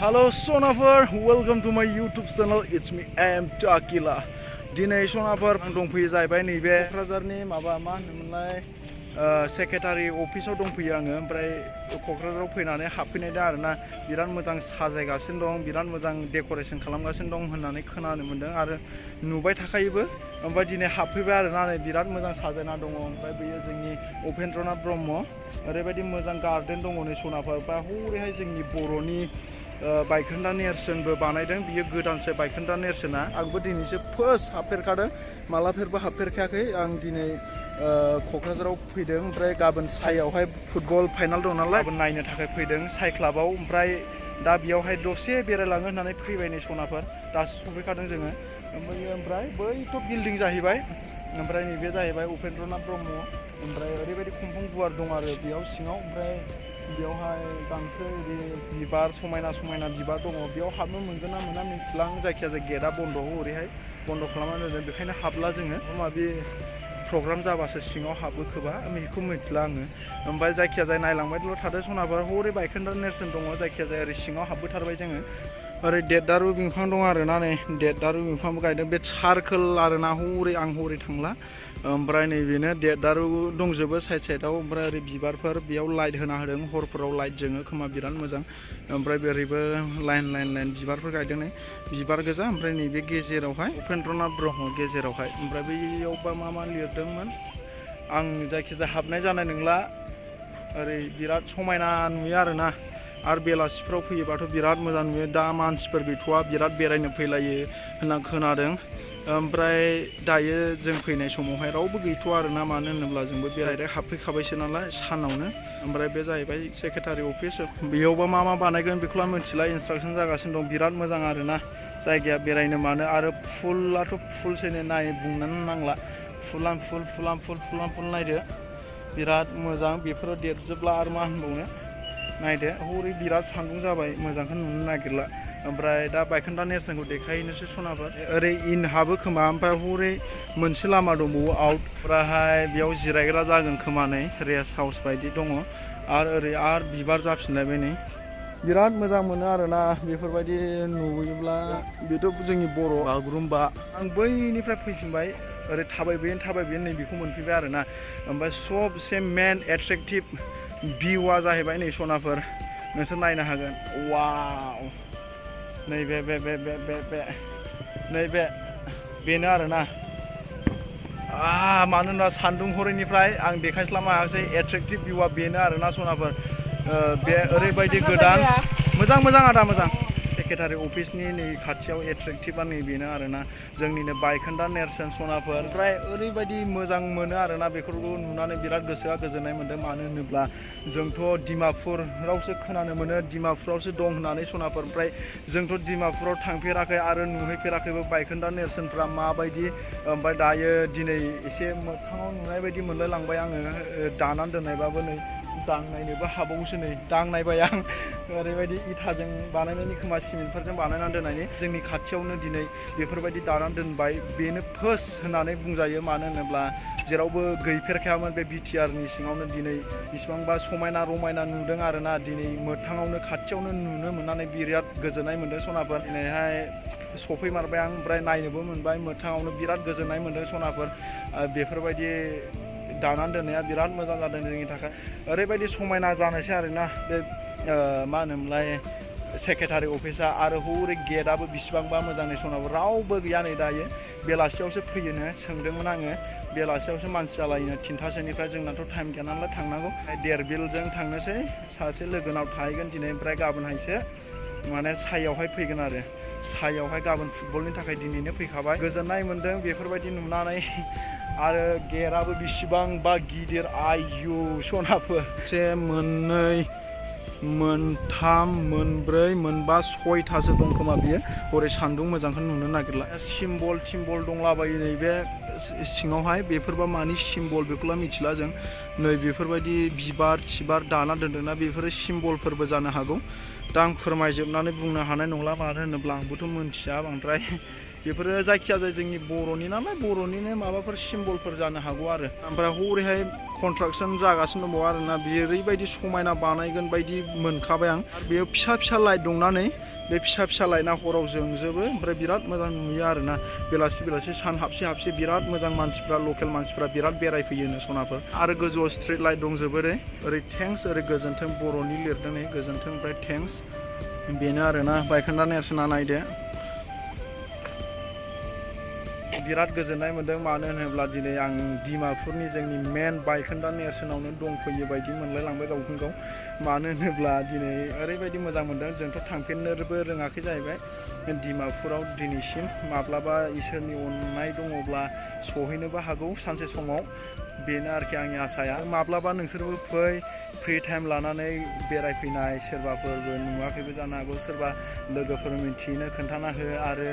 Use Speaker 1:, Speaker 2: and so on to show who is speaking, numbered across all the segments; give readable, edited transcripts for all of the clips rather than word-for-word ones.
Speaker 1: Hello Sonafor, welcome to my YouTube channel. It's me, I am Takila. Dinay Sonafor ang dongfैयो जाहैबाय नैबे क'क्राझारनि माबा मा होनोमोनलाय सेक्रेटारि अफिसाव दंफैयो आङो ओमफ्राय क'क्राझाराव फैनानै हाबफैनाय दा आरोना बिराद मोजां साजायगासिनो दं बिराद मोजां डेक'रेसन खालामगासिनो दं होननानै खोनानो मोन्दों आरो नुबाय थाखायोबो ओमफ्राय दिनै हाबफैबाय आरोना नै बिराद मोजां साजायना दङ ओमफ्राय बेयो जोंनि उपेन्द्रनाथ ब्रह्म ओरैबायदि मोजां गार्डेन दङ नै सनाफोर बा हरैहाय जोंनि बर'नि बायखोन्दा नेरसोनबो बानायदों बियो गोदानसो बायखोन्दा नेरसोना आंबो दिनैसो फार्स्ट हाबफेरखादों मालाफोरबो हाबफेरखायाखै आं दिनै क'क्राझाराव फैदों ओमफ्राय गाबोन साइआवहाय फुटबल फाइनाल दं नालाय गाबोन नायनो थाखाय फैदों साइ क्लाबाव ओमफ्राय दा बेयावहाय दसे बेरायलाङो होननानै फैबाय नै सनाफोर दासो सफैखादों जोङो ओमफ्राय बैथ' बिल्डिं जाहैबाय ओमफ्राय नैबे जाहैबाय उपेन्द्रनाथ ब्रह्म ओमफ्राय ओरैबायदि खम्फं गुवार दं आरो बेयाव सिङाव ओमफ्राय बेयावहाय गांसो बिबार समायना समायना बिबार दङ बेयाव हाबनो मोनगोन ना मोना मिथिला आं जायखिजाया गेटआ बन्द' ओरैहाय बन्द' खालामनानै दोनदों बेखायनो हाबला जोङो माबि प्रग्राम जाबासो सिङाव हाबो खोबा बेखौ मिथिला आङो ओमफ्राय जायखिजाया नायलांबायल' थादों सनाफोर हरै बायखोन्दा नेरसोन दङ जायखिजाया ओरै सिङाव हाबबोथारबाय जोङो ओरै देवदारु बिफां दं आरोना नै देवदारु बिफांबो गायदों बे सार्कोल आरोना हरै आं हरै थांला ओमफ्राय नैबेनो देवदारु दंजोबो साइड साइडआव ओमफ्राय ओरै बिबारफोर बेयाव लाइट होना होदों हरफोराव लाइट जोङो खोमा बिराद मोजां ओमफ्राय ओरैबो लाइन लाइन लाइन बिबारफोर गायदों नै बिबार गोजा ओमफ्राय नैबे गेजेरावहाय उपेन्द्रनाथ ब्रह्म गेजेरावहाय ओमफ्राय बैयावबा मा लिरदोंमोन आं जायखिजाया हाबनाय जानाय नंला ओरै बिराद समायना नुयो आरोना आरो बेलासिफ्राव फैयोबाथ' बिराद मोजां नुयो दा मानसिफोर गैथ'वा बिराद बेरायनो फैलायो होनना खोनादों ओमफ्राय दायो जों फैनाय समावहाय रावबो गैथ'वा आरोना मानो होनोब्ला जोंबो बेरायनो हाबफैखाबायसो नालाय सानावनो ओमफ्राय बे जाहैबाय सेक्रेटारि अफिस बेयावबा मा बानायगोन बेखौल' मिथिला इन्सट्राकसन जागासिनो दं बिराद मोजां आरोना जायगाया बेरायनो मानो आरो फुलाथ' फुलसैनो नाय बुंनानै नांला फुल नायदो बिराद मोजां बेफोरो देरजोबला आरो मा होनबावनो नायदो हरै बिराद सान्दुं जाबाय मोजांखौ नुनो नागिरला ओमफ्राय दा बायखोन्दा नेरसोनखौ देखायनोसै सनाफोर ओरै इन हाबो खोमा ओमफ्राय हरै मोनसे लामा दंबावो आउट ओमफ्रायहाय बेयाव जिरायग्रा जागोन खोमा नै रेस्ट हाउस बायदि दङ आरो बिबार जाफिनलायबाय नै बिराद मोजां मोनो आरोना बेफोरबायदि नुयोब्ला बेथ' जोंनि बर' बागुरुम्बा आं बैनिफ्राय फैफिनबाय ओरै थाबायबोयो नै बेखौ मोनफैबाय आरोना ओमफ्राय सबसे मेन एट्रेक्टिभ भिउआ जाहैबाय नै सनाफोर नोंसोर नायनो हागोन वाव नैबे बेनो आरोना मानोना सान्दुं हरैनिफ्राय आं देखायस्लाबनो हायासै एट्रेक्टिभ भिउआ बेनो आरोना सनाफोर बे ओरैबायदि गोदान मोजां आदा मोजां सेक्रेटारि अफिसनि नै खाथियाव एट्रेक्टिभा नै बेनो आरोना जोंनिनो बायखोन्दा नेरसोन सनाफोर ओमफ्राय ओरैबायदि मोजां मोनो आरोना बेफोरखौ नुनानै बिराद गोसोआ गोजोननाय मोन्दों मानो होनोब्ला जोंथ' डिमापुरावसो खोनानो मोनो डिमापुरावसो दं होननानै सनाफोर ओमफ्राय जोंथ' डिमापुराव थांफेराखै आरो नुहैफेराखैबो बायखोन्दा नेरसोनफ्रा माबायदि ओमफ्राय दायो दिनै एसे मोगथाङाव नुनाय बायदि मोनलाय लांबाय आङो दानानै दोननायबाबो नै दांनायनोबो हाबावोसो नै दांनायबाय आं ओरैबायदि इथाजों बानायनायनि खोमा सिमेन्टफोरजों बानायनानै दोननायनि जोंनि खाथियावनो दिनै बेफोरबायदि दानानै दोनबाय बेनो फार्स्ट होननानै बुंजायो मानो होनोब्ला जेरावबो गैफेरखायामोन बे बिटिआरनि सिङावनो दिनै बेसेबांबा समायना रमायना नुदों आरोना दिनै मोगथाङावनो खाथियावनो नुनो मोननानै बिराद गोजोननाय मोन्दों सनाफोर दिनैहाय सफैमारबाय आं ओमफ्राय नायनोबो मोनबाय मोगथाङावनो बिराद गोजोननाय मोन्दों सनाफोर बेफोरबायदि दानानै दोननाया बिराद मोजां जादों जोंनि थाखाय ओरैबायदि समायना जानोसै आरोना बे मा होनोमोनलाय सेक्रेटारि अफिसा आरो हरै गेटआबो बिसिबांबा मोजांनि सनाव रावबो गैया नै दायो बेलासियावसो फैयोनो सोंदोंमोन आङो बेलासियावसो मानसि जालायोनो 3थासोनिफ्राय जोंनाथ' टाइम गैया नालाय थांनांगौ देरबिलजों थांनोसै सासे लोगोनाव थाहैगोन दिनै ओमफ्राय गाबोनहायसो माने साइआवहाय फैगोन आरो साइआवहाय गाबोन फुटबलनि थाखाय दिनैनो फैखाबाय गोजोननाय मोन्दों बेफोरबायदि नुनानै आरो गेटआबो बिसिबांबा गिदिर आयु सनाफोर से मोननै मोनथाम मोनब्रै मोनबा 6थासो दं खोमा बियो हरै सान्दुं मोजांखौ नुनो नागिरला सिम्बल दंलाबायो नैबे सिङावहाय बेफोरबा मानि सिम्बल बेखौल' मिथिला जों नै बेफोरबायदि बिबार दाना दोनदोंना बेफोरो सिम्बलफोरबो जानो हागौ दा आं फोरमायजोबनानै बुंनो हानाय नंला मानो होनोब्ला आंबोथ' मोनथिया बांद्राय बेफोरो जायखिजाया जोंनि बर'नि नालाय बर'निनो माबाफोर सिम्बलफोर जानो हागौ आरो ओमफ्राय हरैहाय कन्स्ट्राक्सन जागासिनो दङ आरोना बियो ओरैबायदि समायना बानायगोन बायदि मोनखाबाय आं बेयाव फिसा फिसा लाइट दंनानै बे फिसा फिसा लाइटआ हराव जोंजोबो ओमफ्राय बिराद मोजां नुयो आरोना बेलासि बेलासि सान हाबसे हाबसे बिराद मोजां मानसिफ्रा लकेल मानसिफ्रा बिराद बेरायफैयोनो सनाफोर आरो गोजौआव स्ट्रिट लाइट दंजोबो ओरै थेंक्स ओरै गोजोन्थों बर'नि लिरदों गोजोन्थों ओमफ्राय थेंक्स बेनो आरोना बायखोन्दा नेरसोना नायदो बिराद गोजोननाय मोन्दों मानो होनोब्ला दिनै आं डिमापुरनि जोंनि मेन बायखोन्दा नेरसोनावनो दंफैयो बायदि मोनलायलांबाय गावखौनो गाव मानो होनोब्ला दिनै ओरैबायदि मोजां मोन्दों जोंथ' थांफेरनोबो रोङाखै जाहैबाय डिमापुराव दिनैसिम माब्लाबा इसोरनि अननाय दङब्ला सहैनोबो हागौ सानसे समाव बेनो आरोखि आंनि आसाया माब्लाबा नोंसोरबो फै फ्रि टाइम लानानै बेरायफैनाय सोरबाफोरबो नुवाखैबो जानो हागौ सोरबा लोगोफोर मिन्थिनो खोन्थाना हो आरो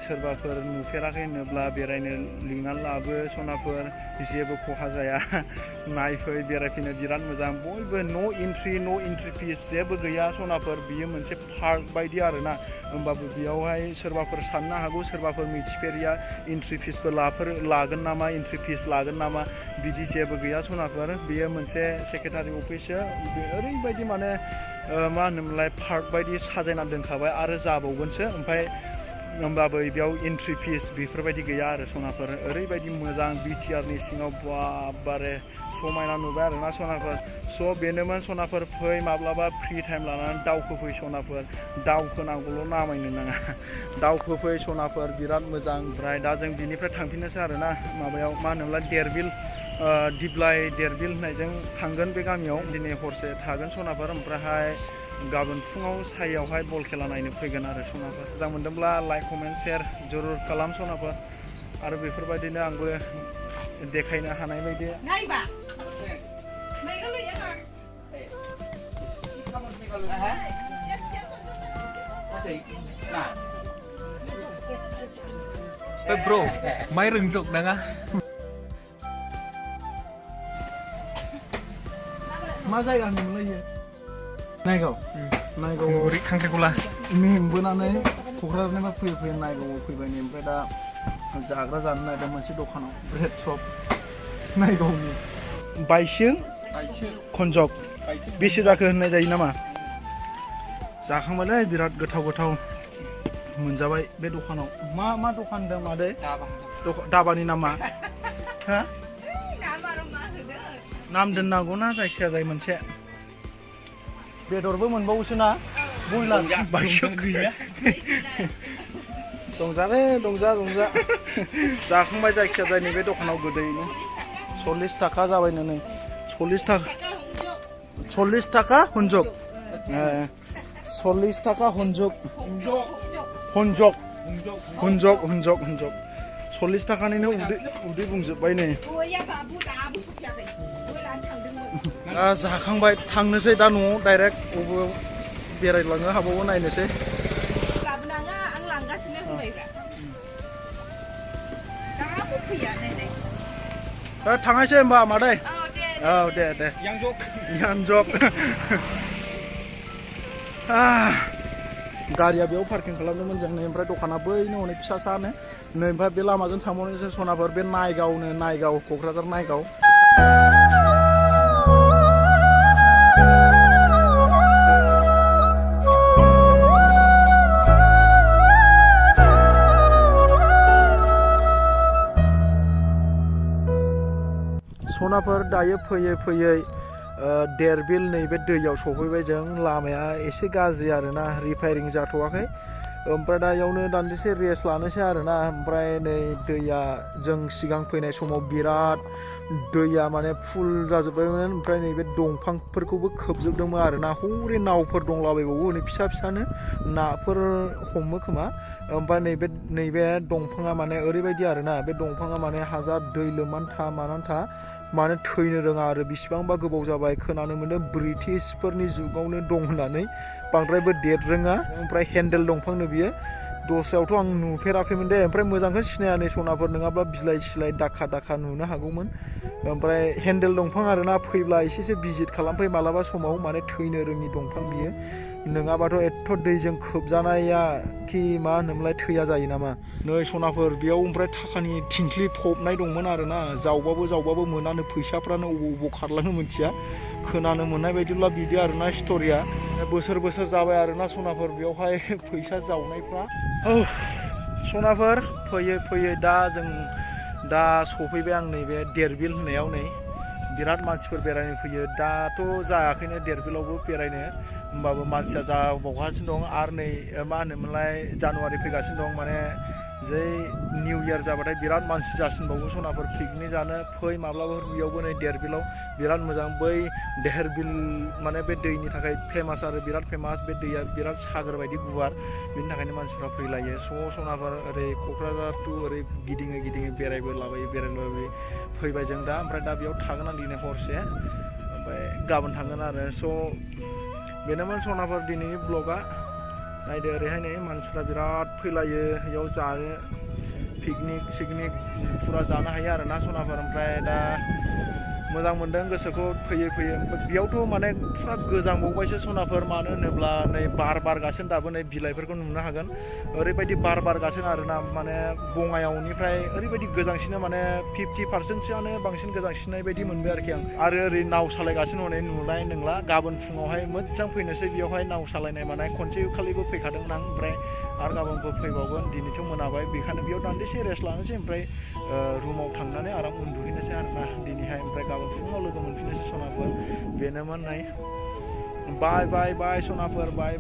Speaker 1: सोरबाफोर नुफेराखै होनोब्ला बेरायनो लिंनानै लाबो सनाफोर जेबो खहा जाया नायफै बेरायफैनो बिराद मोजां बयबो नो एन्ट्रि फिस जेबो गैया सनाफोर बियो मोनसे पार्क बायदि आरोना होमबाबो बेयावहाय सोरबाफोर साननो हागौ सोरबाफोर मिथिफेरिया एन्ट्रि फिसबो लागोन नामा एन्ट्रि फिस लागोन नामा बिदि जेबो गैया सनाफोर बेयो मोनसे सेक्रेटारि अफिससो ओरैबायदि माने मा होनोमोनलाय पार्क बायदि साजायना दोनखाबाय आरो जाबावगोनसो ओमफ्राय होमबाबो बेयाव एन्ट्रि फिस बेफोरबायदि गैया आरो सनाफोर ओरैबायदि मोजां बिटिआरनि सिङाव बारे समायना नुबाय आरोना सनाफोर स' बेनोमोन सनाफोर फै माब्लाबा फ्रि टाइम लानानै दावखोफै सनाफोर दावखोनांगौल' नामायनो नाङा दावखोफै सनाफोर बिराद मोजां ओमफ्राय दा जों बिनिफ्राय थांफिननोसै आरोना माबायाव मा होनोमोनलाय देरबिल दिप्लाय देरबिल होननायजों थांगोन बे गामियाव दिनै हरसे थागोन सनाफोर ओमफ्रायहाय गाबोन फुङाव साइयावहाय बल खेला नायनो फैगोन आरो सनाफोर मोजां मोनदोंब्ला लाइक कमेन्ट शेयार जरुर खालाम सनाफोर आरो बेफोरबायदिनो आंबो देखायनो हानाय बायदि
Speaker 2: bro, máy rừng rục nè á.
Speaker 1: मा जायगा होनोमोनलाय इयो नायगाव नायगाव
Speaker 2: खांख्रिखला
Speaker 1: मेंबोनानै क'क्राझारनिफ्राय फैयो नायगावआव फैबाय नै ओमफ्राय दा जाग्रा जानो नागिरदों मोनसे दखानाव ब्रेड शप नायगावनि बायसों खनजक बेसे जाखो होननाय जायो नामा जाखांबायलै बिराद गोथाव गोथाव मोनजाबाय बे दखानाव मा दखान होनदों मादै दाबानि नामा हा नाम दोननांगौना जायखिया जाय मोनसे बेदरबो मोनबावोसो ना बयलार बायसों गैया दंजाले दंजा जाखांबाय जायखिया जाय नैबे दखानाव गोदैनो 40 थाखा जाबायनो नै 40 थाखा हुनजक 40 थाखा हुनजक 40 थाखानिनो उदै बुंजोबबाय नै जाखांबाय थांनोसै दा न'आव डाइरेक्ट बबेयाव बेरायलांनो हाबावो नायनोसै थांनोसै होमबा मादै औ दे यानजक गारिया बेयाव पार्किं खालामदोंमोन जों नै ओमफ्राय दखाना बैनो हनै फिसा सानो नै ओमफ्राय बे लामाजों थांबावनोसै सनाफोर बे नायगाव क'क्राझार नायगाव सनाफोर दायो फैयै देरबिल नैबे दैयाव सफैबाय जों लामाया एसे गाज्रि आरोना रिपेयारिं जाथ'वाखै ओमफ्राय दा इयावनो दान्दिसे रेस्ट लानोसै आरोना ओमफ्राय नै दैया जों सिगां फैनाय समाव बिराद दैया माने फुल जाजोब्बायमोन ओमफ्राय नैबे दंफांफोरखौबो खोबजोबदोंमोन आरोना हरै नावफोर दंलाबायबावो नै फिसा फिसानो नाफोर हमो खोमा ओमफ्राय नैबे दंफाङा माने ओरैबायदि आरोना बे दंफाङा माने हाजार दै लोमनानै था मानानै था माने थैनो रोङा आरो बिसिबांबा गोबाव जाबाय खोनानो मोनो ब्रिटिशफोरनि जुगावनो दं होननानै बांद्रायबो देर रोङा ओमफ्राय हेन्देल दंफांनो बियो दस्रायावथ' आं नुफेराखैमोन दे ओमफ्राय मोजांखौनो सिनाया नै सनाफोर नङाब्ला बिलाइ सिलाइ दाखा दाखा नुनो हागौमोन ओमफ्राय हेन्देल दंफां आरोना फैब्ला एसेसो भिजिट खालामफै मालाबा समाव माने थैनो रोङि दंफां बियो नङाबाथ' एथ' दैजों खोबजानाया कि मा होनोमोनलाय थैया जायो नामा नै सनाफोर बेयाव ओमफ्राय थाखानि थिंख्लि फबनाय दंमोन आरोना जावबाबो मोनानो फैसाफ्रानो अबाव खारलाङो मिथिया खोनानो मोननाय बायदिब्ला बिदि आरोना स्ट'रिया बोसोर जाबाय आरोना सनाफोर बेयावहाय फैसा जावनायफ्रा सनाफोर फैयै दा जों दा सफैबाय आं नैबे देरबिल होननायाव नै बिराद मानसिफोर बेरायनो फैयो दाथ' जायाखैनो देरबिलावबो बेरायनो होमबाबो मानसिया जाबावगासिनो दं आरो नै मा होनोमोनलाय जानुवारि फैगासिनो दं माने जै निउ इयार जाबाथाय बिराद मानसि जासिनबावो सनाफोर पिकनिक जानो फै माब्लाबा बेयावबो नै देरबिलाव बिराद मोजां बै देरबिल माने बे दैनि थाखाय फेमास आरो बिराद फेमास बे दैया बिराद सागोर बायदि गुवार बेनि थाखायनो मानसिफ्रा फैलायो सनाफोर ओरै क'क्राझार टु ओरै गिदिङै बेरायलाबायो फैबाय जों दा ओमफ्राय दा बेयाव थागोन आं दिनै हरसे ओमफ्राय गाबोन थांगोन आरो स' बेनोमोन सनाफोर दिनैनि ब्लगा नायदो ओरैहाय नै मानसिफ्रा बिराद फैलायो बेयाव जानो पिकनिक फुरा जानो हायो आरोना सनाफोर ओमफ्राय दा मोजां मोनदों गोसोखौ फैयै बेयावथ' माने फुरा गोजांबावबायसो सनाफोर मानो होनोब्ला नै बार बारगासिनो दाबो नै बिलाइफोरखौ नुनो हागोन ओरैबायदि बार बारगासिनो आरोना माने बङाइयावनिफ्राय ओरैबायदि गोजांसिनो माने 50%सोआनो बांसिन गोजांसिननाय बायदि मोनबाय आरोखि आं आरो ओरै नाव सालायगासिनो हनै नुनाय नंला गाबोन फुङावहाय मोजां फैनोसै बेयावहाय नाव सालायनाय मानाय खनसे खालिबो फैखादोंमोन आं ओमफ्राय आरो गाबोनबो फैबावगोन दिनैथ' मोनाबाय बेखायनो बेयाव दान्दिसे रेस्ट लानोसै ओमफ्राय रुमाव थांनानै आराम उन्दुहैनोसै आरोना दिनैहाय ओमफ्राय गाबोन फुङाव लोगो मोनफिननोसै सनाफोर बेनोमोन नै बाय सनाफोर बाय